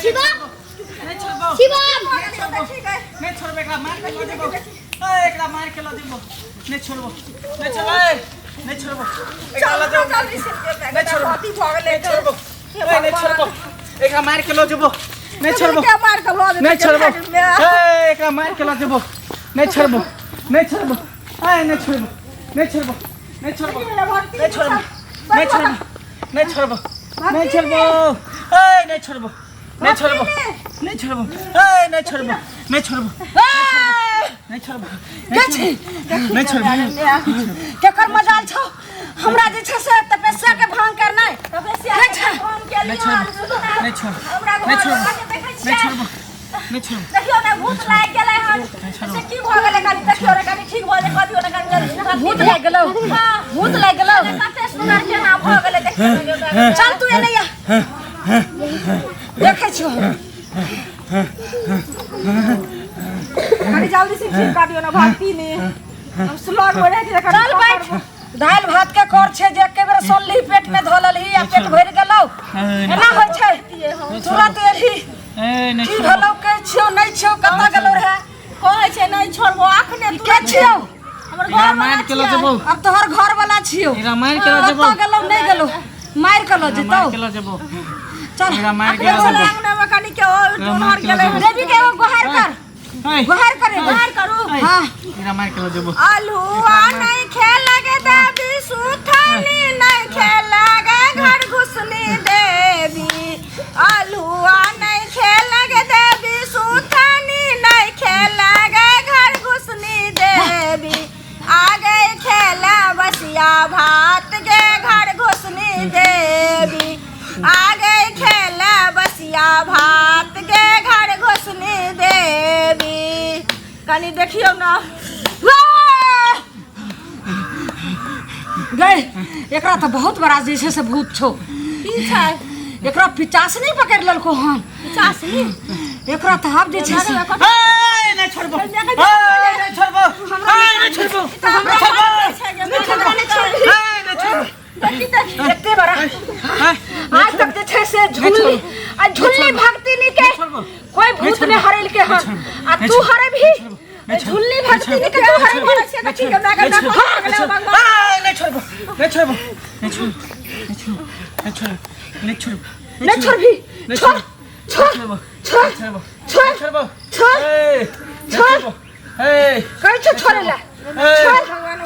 शिवम नहि छोड़बो शिवम नहि छोड़बो एकरा मार के लऽ जेबो ए एकरा मार के लऽ जेबो नहि छोड़बो नहि छोड़बो ए नहि छोड़बो एकरा लऽ जेबो नहि छोड़बो नहि छोड़बो ए नहि छोड़बो एकरा मार के लऽ जेबो नहि छोड़बो मार के लऽ जेतै नहि छोड़बो ए एकरा मार के लऽ जेबो नहि छोड़बो नहि छोड़बो ए नहि छोड़बो नहि छोड़बो नहि छोड़बो नहि छोड़बो नहि छोड़बो नहि छोड़बो नहि छोड़बो ए नहि छोड़बो नहि छोड़बो नहि छोड़बो ए नहि छोड़बो नहि छोड़बो नहि छोड़बो के छी नहि छोड़बो केकर मजाल छौ हमरा जे छै से तपस्या के भंग करनाइ तपस्या के छै नहि छोड़बो नहि छोड़बो नहि छोड़बो नहि छोड़बो नहि छोड़बो देखियौ ने भूत लागि गेलै हन से की भऽ गेलै कनी देखियौ ने कनी ठीक भऽ जाइ कऽ दियौ ने कनी जल्दी भूत लागि गेलौ भूत लागि गेलौ कते सुन्दर केना भऽ गेलै देखियौ ने चल तू एने आ देखै छियौ हम। कनी जल्दी से ठीक कर दियौ ना भक्ति ने हम स्लॉट हो जाइ छै चल बैठ दालि भात के कर छै जे एके बेर सोलही पेट में धऽ लेलही आ पेट भरि गेलौ एना होइ छै तुरंत एलही ए नहि की छोड़बो भेलौ के छियौ नहि छियौ कतऽ गेलौ रहे कहै छै नहि छोड़बो अखने ई के छियौ हमर एकरा घर मार के लऽ जेबो अब तोहर घर वाला छियौ एकरा मार के लऽ जेबो कतऽ गेलौ नहि गेलौ मारि के लऽ जेतौ मार के लऽ जेबो चल एकरा मार के लऽ जेबो अंगना में कनी के मार टोनहर के लऽ गेलै जेबो। देवी के एगो गोहार कर ए, गोहार कर एगो। गोहार करू हाँ एकरा मार के लऽ जेबो अल्हुआ नहीं खेलग देवी सुथनी नहीं खेलग घर घुसनी देवी अल्हुआ नहीं खेलग देवी सुथनी नहीं खेलग घर घुसनी देवी आ गए खेला बसिया भात गे घर घुसनी देवी आ गए खेला बसिया भात गे घर घुसनी देवी कनी देखियौ ना गए एकरा तऽ बहुत बड़ा जे छै से भूत छौ की छै एकरा पिचास नहीं पकड़ लेलको हन चासनी एकरा तऽ आब जे छै से ए नहि छोड़बो ए नहि छोड़बो ए नहि छोड़बो हमरा ए नहि छोड़बो एते बड़ा आज तक जे छै से झुल्ली आ झुल्ली भक्ति नहीं के छोड़बो। कोई भूत ने हरेल के हन आ तू हरेबही झुल्ली भक्ति नहीं के तू हरेबही ए नहि छोड़बो नहि छोड़बो नहि छोड़बो नहि छोड़बो नहि छोड़बो नहीं छोड़बी छोड़ छोड़ छोड़ छोड़बो छोड़ छोड़बो छोड़ ए छोड़। ए कहै छौ छोड़े ला ए,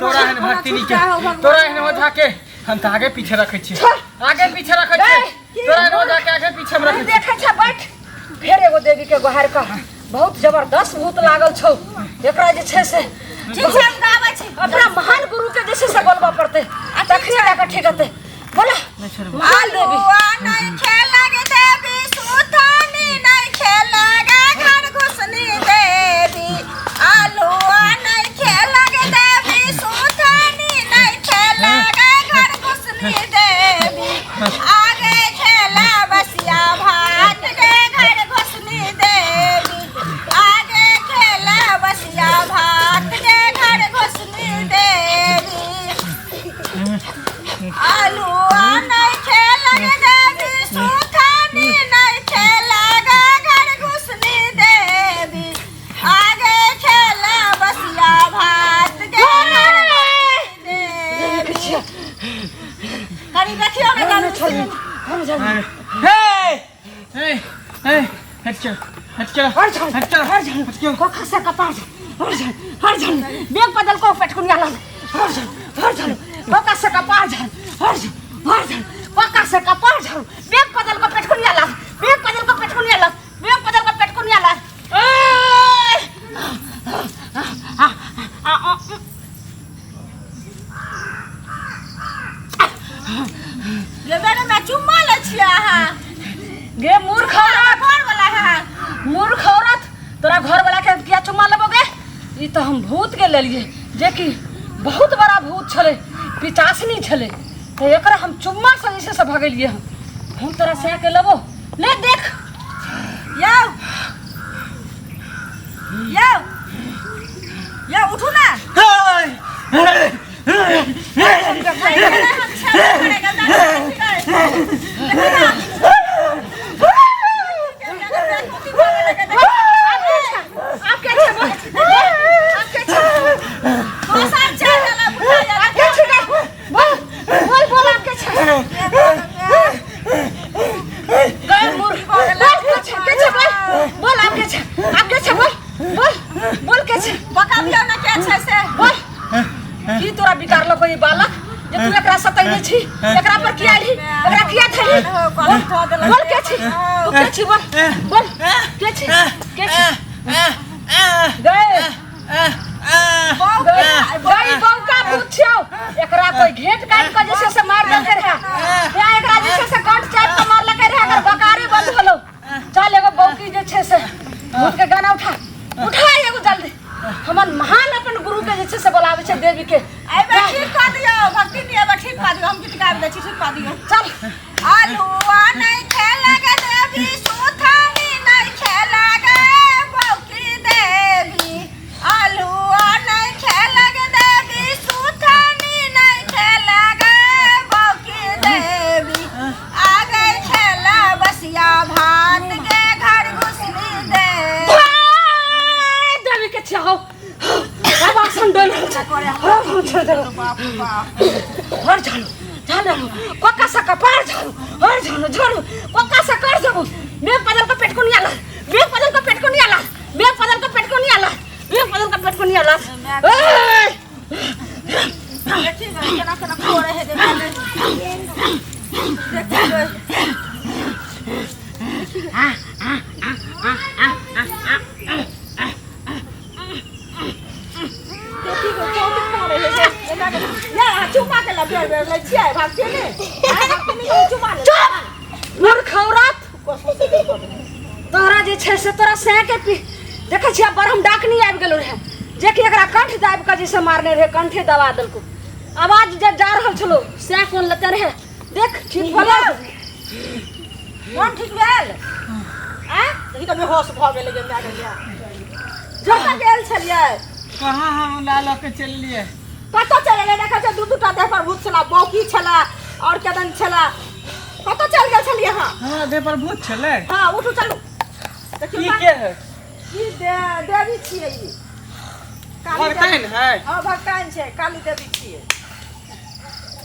तोरा एहन भक्ति नहीं के तोरा एहन ओझा के हम तऽ आगे पीछे रखै छी छोड़। आगे पीछे रखै छी तोरा एहन ओझा के आगे पीछे हम रखै छी देखै छ बैठ फेर एगो देवी के गोहार कह बहुत जबरदस्त भूत लागल छौ एकरा जे छै से ठीक छै हम गाबै छी अपना महान गुरु के जे छै से बोलबऽ पड़तै तखने जाकऽ ठीक हेतै बोला महान देवी अल्हुआ नहीं खेलग देवी सुथनी नहीं खेलग घर घुसनी देवी अल्हुआ नहीं खेलग देवी सुथनी नहीं खेलग घर घुसनी देवी आगे खेला बसिया भात गे घर घुसनी देवी आगे खेला बसिया भात गे घर घुसनी देवी आलुआ नहीं खेलग देवी सुथनी नहीं खेलग घर घुसनी देवी आगे खेला बसिया भात गे घर घुसनी देवी कनी देखियौ ने कनी हे हे हे हट चल हट चल हट चल, हट चल हट चल। हट चल कोखा से कपार हर झल हर झल बेग बदल को पेटकुनिया लाल हर झल हर झल कोखा से कपार झल हर झल हर झल कोखा से कपार झल बेग बदल को पेटकुनिया लाल बेग बदल को पेटकुनिया लाल बेग बदल को पेटकुनिया लाल ए! आ, आ, आ, गे मैडम चुम्मा लै छियै अहाँ गे मूर्ख औरत घर वाला है मूर्ख औरत तोरा घर वाला के किया चुम्मा लेबोगे ई तऽ हम भूत के लेलिए जे कि बहुत बड़ा भूत छलै पिचासनी छलै तऽ एकरा हम चुम्मा से जे छै से भगेलिए हम हम तोरा सह के लेबो ले देख यौ यौ यौ उठू ना बोल के छी बता दियौ ने के छै से बोल की तोरा बिगाड़लको ई बालक जे तू एकरा सतैने छी एकरा पर किया आइली एकरा किया थैली बोल बोल के छी तू के छी बोल बोल के छी के छी गए गई बौका भूत छियौ एकरा कोई घेंट काट के जे छै से मार देलकै रहे या एकरा जे छै से कंठ चाटि के मारलकै रहे अगर बकारे बंद होलो चल एगो बौकी जे छै से भूत के गाना उठा उठा एगो जल्दी हमर महान अपन गुरु के जे छै से बोलाबै छै देवी के एहि बेर ठीक कऽ दियौ भक्ति नहीं एहि बेर ठीक कऽ दियौ हम गीत गाबि दै छी ठीक कऽ दियौ चल आलुआ नहीं खेला गे देवी सुथनी नहीं खेला गे बौकी देवी आलुआ नहीं खेला गे देवी सुथनी नहीं खेला गे बौकी देवी आ गए खेला बसिया भात के घर घुसली दे भाई, देवी के छिया अब आसन डोल रहल छै हर छोड़ दे बाप रे बाप हर झाड़ू झाड़ू कोका सा कपार झाड़ू हर झाड़ू झाड़ू कोका सा कर जबू मेघ बदल का पेट को नहीं आला मेघ बदल का पेट को नहीं आला मेघ बदल का पेट को नहीं आला मेघ बदल का पेट को नहीं आला ए! देखी ने केना केना करे है देखी ने। देखी ने, चौक मारे है जे। एना के या चुमा के लबे लै छियै भक्ति ने आइ भक्ति ने चुमा ले चुप मूर्ख औरत तोहरा जे छै से तोरा सैं के पी देखै छियै बरहम डाकनी आबि गेलो रहै जेकि एकरा कंठ दाबि कऽ जे से मारने रहै कंठे दबा देलको आवाज जे जा रहल छलो सैं कोन लेते रहै देख ठीक भऽ गेल मन ठीक भेल आँय देखी तऽ बेहोश भऽ गेलै गे माय गैया कतऽ गेल छलियै कहाँ हम ला लऽ के चललियै कतऽ चलि गेलै देखै छै दू दू टा देह पर भूत छला बौकी छला आओर केदन छला कतऽ चलि गेल छलियै अहाँ हमरा देह पर भूत छलै हँ उठू चलू देखियौ ई तऽ के है ई देवी छियै ई काली देवी भगताइन है हँ भगताइन छै काली देवी छियै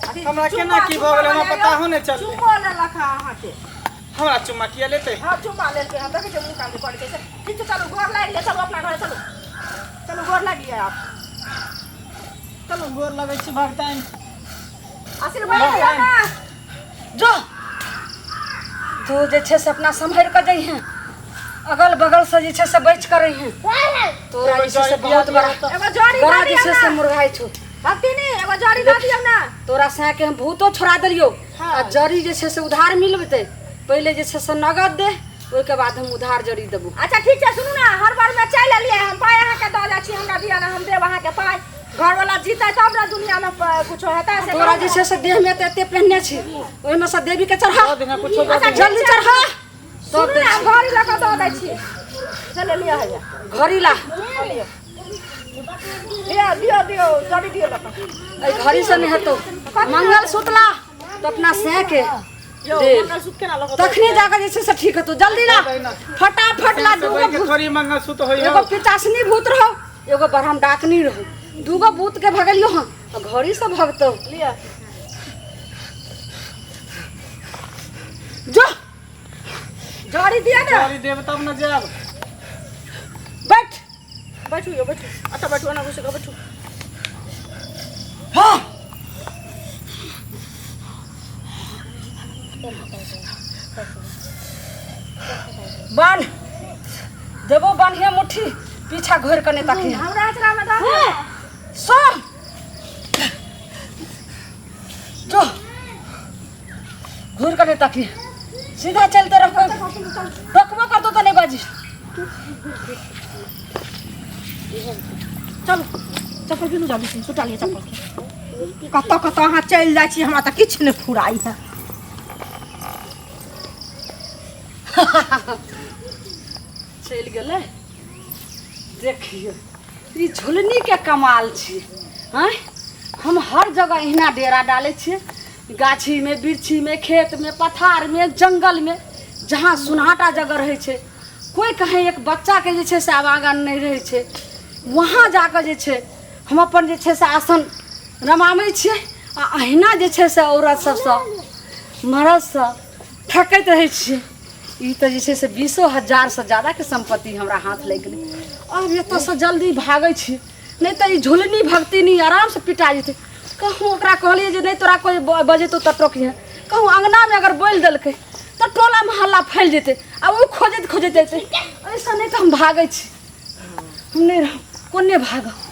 अथी हमरा केना चुम्मा की भऽ चुम्मा गेलै हमरा लेलियौ पता नहि चललै चुम्मो लेलक हँ अहाँके हमरा चुम्मा किया लेतै हँ चुम्मा लेलकै हँ देखै छियै मुँह कान करै छै से ठीक छै चलू गोर लागि लिअ चलू अपना घरे चलू चलू गोर लागि लिअ आब चलू गोर लगै छी भगताइन आशीर्वाद दिअ ने जो तू जे छै से अपना सम्हरि कऽ जइहें अगल बगल से जे छै से बचि कऽ रहिहें तोरा जे छै से बहुत बड़ा एगो जड़ी बड़ा दऽ जे दियौ छै से ने मुरझाइ छौ भक्तिनी एगो जड़ी दऽ दियौ ने तोरा सैं के हम भूतो छोड़ा देलियौ हाँ। आ जड़ी जे छै से उधार मिलबतै पहिले जे छै से नगद दे ओहिके बाद हम उधार जड़ी देबो अच्छा ठीक छै सुनू ने हर बार में चलि एलियै हम पाइ अहाँके दऽ जाइ छी हमरा दिअ ने हम देब अहाँके पाइ घरवाला जीतै तब ने दुनियामे कुछो हेतै से तोरा जे छै से देहमे तऽ एते पहिनने छी ओहिमे से देवी के चढ़ा दऽ दिहे कुछो दऽ अच्छा दिहे जल्दी चढ़ा तब सुनू दै ने हम छी घड़ी लऽ कऽ दऽ दै छी चलि लिअ हैया घड़ी ला लिअ लिअ दियौ दियौ जड़ी दियौ लऽ कऽ एहि घड़ी से नहि हेतौ मंगल सुतला तऽ अपना सैं के यौ दे। मंगलसूत्र केना लऽ कऽ तखने जाकऽ जे छै से ठीक हेतौ जल्दी ला फटाफट ला से दूगो बैठ के भूत थोड़ी मंगलसूत्र होई एगो पिचासनी भूत रहो एगो बरहम डाकनी रहो दूगो भूत के भगलियो हँ आ घड़ी से भगतौ लिअ जो जड़ी दिअ ने जड़ी देब तब ने जायब बैठ बैठू यौ बैठू अच्छा बैठू एना घुसि कऽ बैठू हाँ बान्ह देबो बान्हिए मुट्ठी पीछा घुरि कऽ नहि तकी हमरा अचरा में दऽ दिअ। सर जो घुरि कऽ नहि तकी सीधा चलते रहो रखबो करतो तऽ नहि बाजी चलू चप्पल बिनु जल्दी सुटा लिअ चप्पल कतऽ कतऽ अहाँ चलि जाइ छी हमरा तऽ किछु नहि फुराइ है चलि गेलै देखियौ ई झुलनीके कमाल छी आँय हम हर जगह एहिना डेरा डालै छियै गाछीमे वृक्षीमे खेतमे पथारमे जङ्गलमे जहाँ सुन्नाटा जगह रहै छै कोइ कहीं एक बच्चाके जे छै से आवागमन नहि रहै छै वहाँ जाकऽ जे छै हम अपन जे छै से आसन रमाबै छियै आ अहिना जे छै से औरत सबसँ मरदसँ ठकैत रहै छियै ई तऽ जे छै से बीसो हजारसँ जादाके सम्पत्ति हमरा हाथ लागि गेलै। अब एतऽसँ जल्दी भागै छी, नहि तऽ ई झुलनी भगतिनी आरामसँ पिटा जेतै। कहूँ ओकरा कहलियै जे नहि तोरा कोइ बजेतौ तऽ टोकिहे, कहूँ अङ्गनामे अगर बोलि देलकै तऽ टोला मोहल्ला फैल जेतै आ ओ खोजैत खोजैत अयतै। एहिसँ नहि तऽ हम भागै छी, हम नहि रहब। कोने भागब?